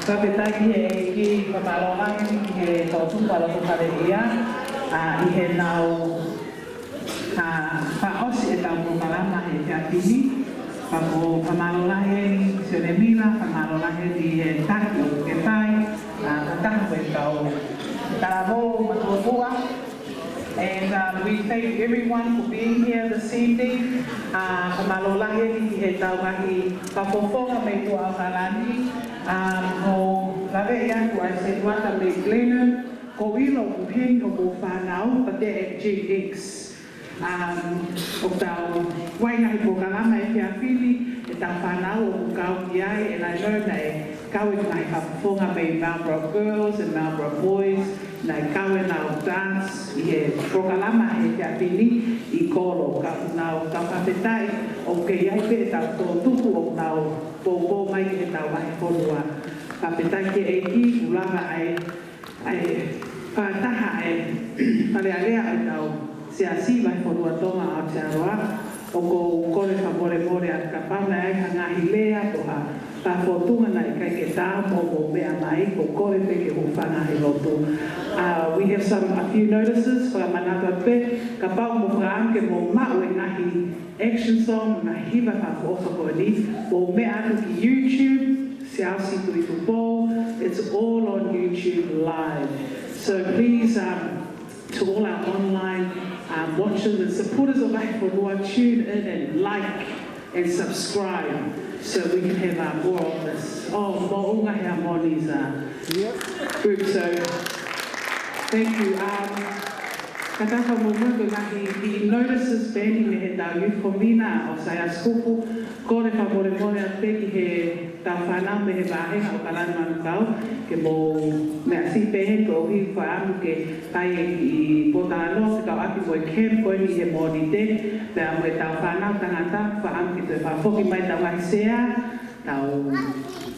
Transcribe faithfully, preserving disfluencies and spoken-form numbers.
Fakafetaʻi ki he ʻEiki, fakamālō lahi ki he toʻutupu ʻalofa fale ia, ʻa, ʻi heʻenau, ʻa, fakaʻosi ʻetau polokalama he efiafi ni. Pea ko e fakamālō lahi eni Sione Mila, fakamālō lahi eni he taki ʻoku ke fai, ʻa, fakataha mo e kau talavou matuʻotuʻa. And, um, we thank everyone for being here this evening. Uh, fakamālō lahi ki heʻetau ngaahi fakafofonga mei tuʻa ʻAokalani. Um, ʻoku ou laveʻi atu ʻa e setuata mei Glenelg, ʻoku ou ʻilo ʻoku heni hoʻomou fānau, but they're at Gen X. Um, ʻoku tau ʻi ai e ngaahi polokalama he efiafi ni, ʻetau fānau ʻoku kau ki ai, and I know naʻe kau e ngaahi fakafofonga mei Marlborough Girls and Marlborough Boys, naʻe kau ʻenau dance ʻi he polokalama he efiafi ni ʻi kolo, ka ʻoku nau, tau fakafetaʻi ʻoku kei ʻi ai pē ʻetau toʻutupu ʻoku nau poupou mai ki heʻetau vahefonua. Fakafetaʻi ki he ʻEiki, kuo lava ʻa e, ʻa e fakataha ʻa e Fale Alea ʻo ʻetau Siasi Vahefonua Tonga ʻo Aotearoa, ʻoku ou kole fakamolemole atu kapau naʻe ʻi ai ha ngaahi lea pe ha fakafōtunga naʻe ʻikai ke tā mo mou meʻa mai, ʻoku ou kole pē ke hūfanga he lotu. Uh, we have some, a few notices, fakamanatu atu pē, kapau ʻoku mou fakaʻamu ke mou maʻu e ngaahi action song, ngaahi hiva fakaʻofoʻofa ko eni, mou meʻa atu ki YouTube, Siaosi Tuʻitupou, it's all on YouTube live. So please, um, to all our online, um, watchers and supporters of Vahefonua, tune in and like and subscribe so we can have, uh, more of this. Oh, moʻunga he harmonies, uh, group. So thank you. Um, ka tau fakamolemole, ko e ngaahi, the notices pē eni mei heʻetau youth convener ʻo Saiasi Kupu, kole fakamolemole atu pē ki he tau fānau mei he vāhenga ʻo ʻAokalani Manukau, ke mou meʻa siʻi pē heni koeʻuhi ʻoku ou fakaʻamu ke fai e kiʻi pōtalanoa fekauʻaki mo e camp ko eni he Mōnite, pea mo ʻetau fānau tangata, fakaʻamu ke toe fakafoki mai ʻetau ngaahi sea, tau